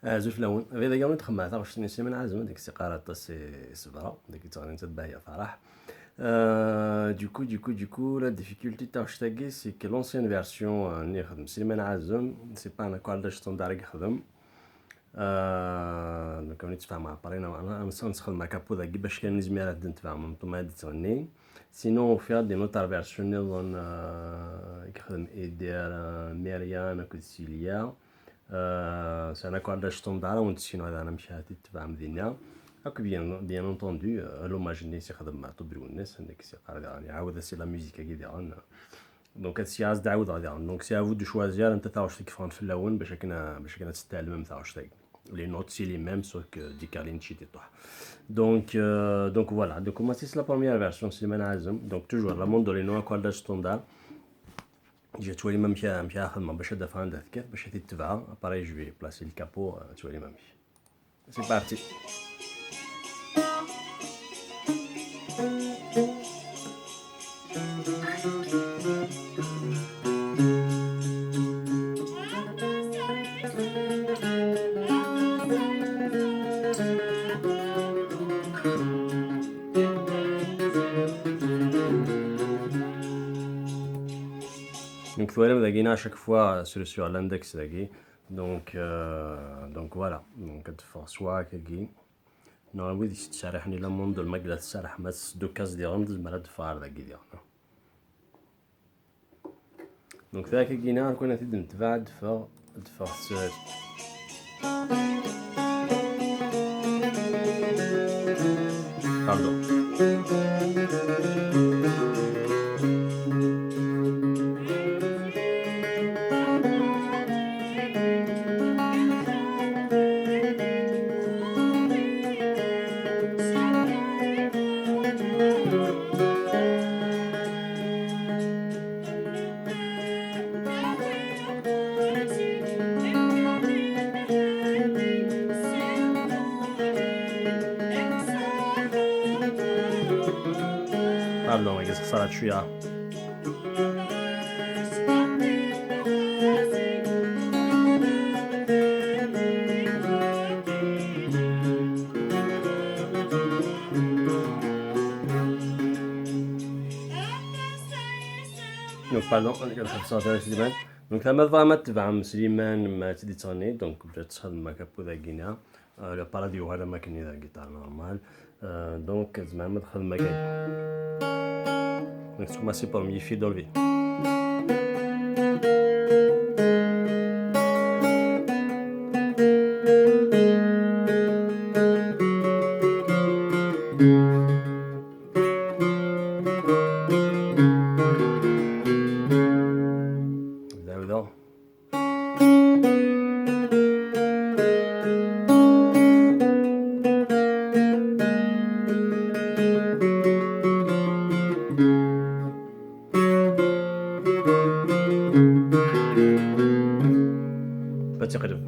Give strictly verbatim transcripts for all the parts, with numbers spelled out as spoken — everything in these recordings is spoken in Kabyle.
Azul fell-awen. Abrid-agi i d-xemmeɣ taɣect-nni Sliman Ɛazem, deg-s iqqar aṭas i ṣebra, deg-s ttɣennin Bahya Farah. Euh, du coup, du coup, du coup, la difficulté n taɣect-agi, c'est que l'ancienne version, euh, nni yexdem Sliman Ɛazem, c'est pas un accord standard i yexdem. Euh, donc, on est femme après, non, on, on, on se xedm akapu dagi, bac kan nizmir ad d-nefhem, meṭṭu ma ad d-tɣenni. Sinon, ufiɣ-d une autre version nniḍen, euh, i yexdem Eder, euh, Myriam akked Silya. Euh, c'est un accord standard, ur nessineɣ daɣen amek ara t-id-tebɛem dinna. Akk, bien, bien entendu, euh, l'hommage-nni i s-ixdem Meɛtub Lwennas, anda i s-iqqar daɣen, iɛawed-as i la musique-agi daɣen. Donc, ad s-ɛawdeɣ daɣen. Donc, c'est à vous de choisir anta taɣect i yeffɣen fell-awen bac akken a-, bac akken ad tettɛelmem taɣect-agi. Les notes, c'est les mêmes, sauf que décalé-nt ciṭuḥ. Donc, euh, donc voilà. Donc, ma c'est la première version, Sliman Ɛazem. Donc, toujours, la mandolino, accord standard. Ǧiɣ ttwalim amek, amek ara xedmeɣ bac ad d-afeɣ anda tekkat, bac ad t-id-tebɛeɣ. Après, je vais placer le capot, euh, ttwalim amek. C'est parti. Donc, twalam dagi, à chaque fois, sur, sur l'index dagi. Donc, euh, donc voilà. Donc, ad d-teffeɣ soit akkagi. Neɣ wid i s-d-serriḥen i la mandole, ma yella tserrḥem ad s-d-ukkas diɣen, tezmer ad d-teffeɣ ar dagi diɣen. Donc, tayak-agi-nni, ar kun ad t-id-netbeɛ, ad d-teffeɣ, ad d-teffeɣ s-, Pardon. Pardon, i yesxeṣrat cwiya. Donc, pardon, ad nxeṣṣer Sliman. Donc, ma tebɣam ad tebɛem Sliman, ma ad t-id-tettɣenni, donc, bda txedmem akapu dagi-nni. Euh, la parade yuɣal am akken i d la guitare normal. Euh, donc, tzemrem ad txedmem akka. Donc, c'est comme ça pour mi fi do ré. Là-dedans. Pas de secret. Donc,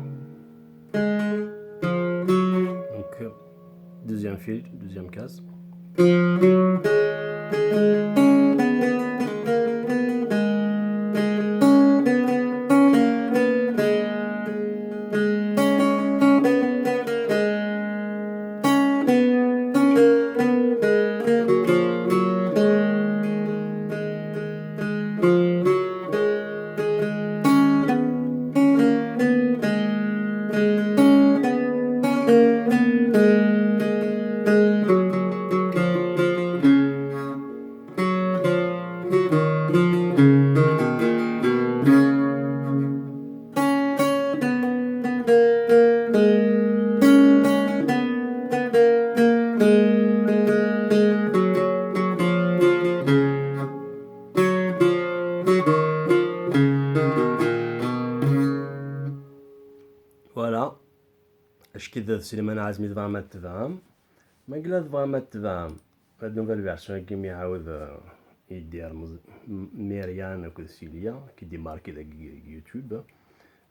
euh, deuxième fil, deuxième case. Voilà. Acki d Sliman Ɛazem i tebɣam ad tebɛem. Ma yella tebɣam ad tebɛem la nouvelle version-agi mi iɛawed, euh, Idir Muz-, M-, Myriam akked Silya, qui démarque deg, deg YouTube.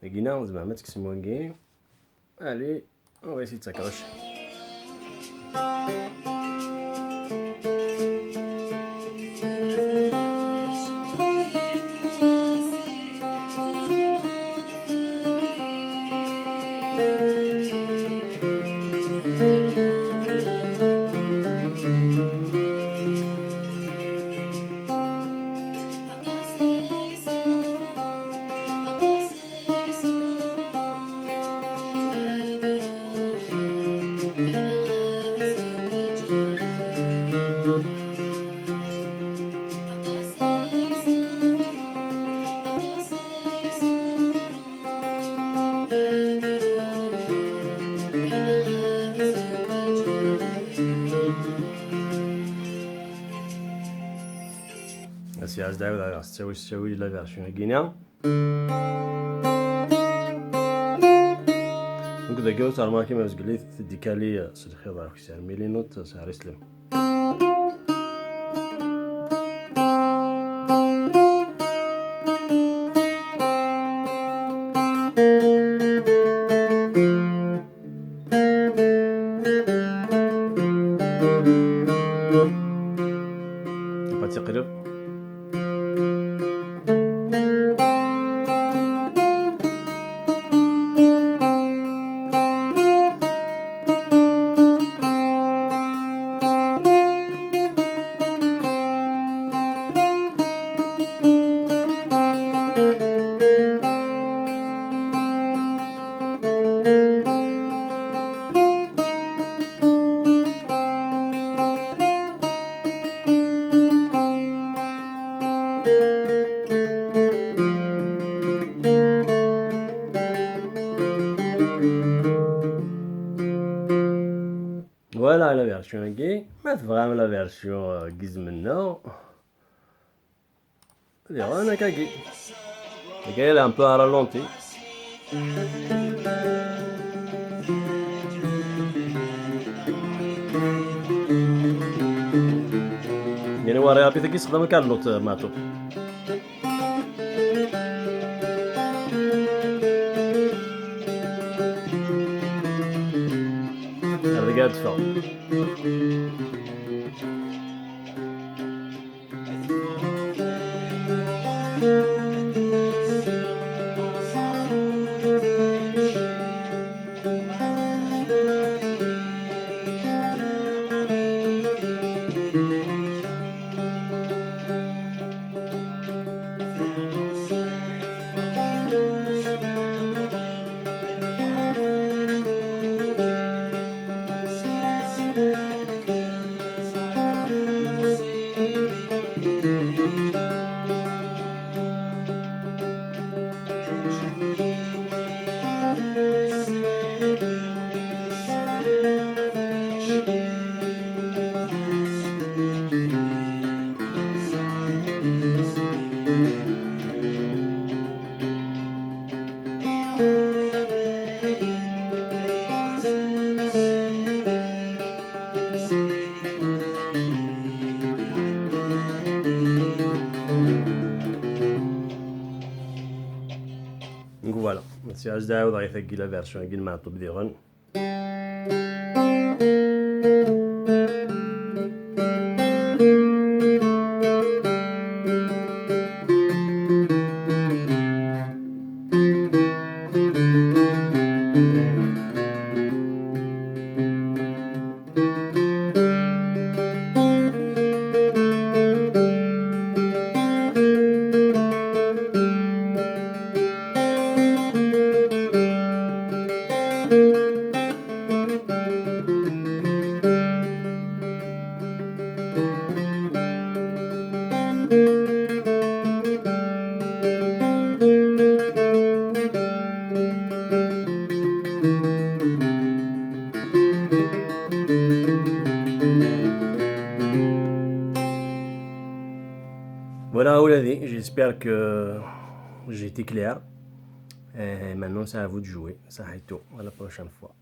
Dagi-nni tzemrem ad tekksem wagi. Allez, on va essayer de s'accrocher. As-d-ɛawdeɣ ad aɣ-tettawi s ttawil la version-agi-nni. Donc, dagi ur teṛmakem azgel i t-décaler s lxiḍ akessar, mais les notes, ça reste les mêmes. Pas de secret. Voilà la version-agi. Ma tebɣam la version, euh, n yizem-nneɣ, diɣen akkagi. Dagi, elle est un peu à ralenti. Yani, wa rapide-agi yessexdam kan note, euh, meɛṭub. Ar deg ad teffeɣ. Donc voilà, c'est as-d-ɛawdeɣ i tagi la version-agi n Meɛṭub diɣen. Voilà, ولادي, j'espère que j'ai été clair. Et maintenant, c'est à vous de jouer. Ça, c'est tout. À la prochaine fois.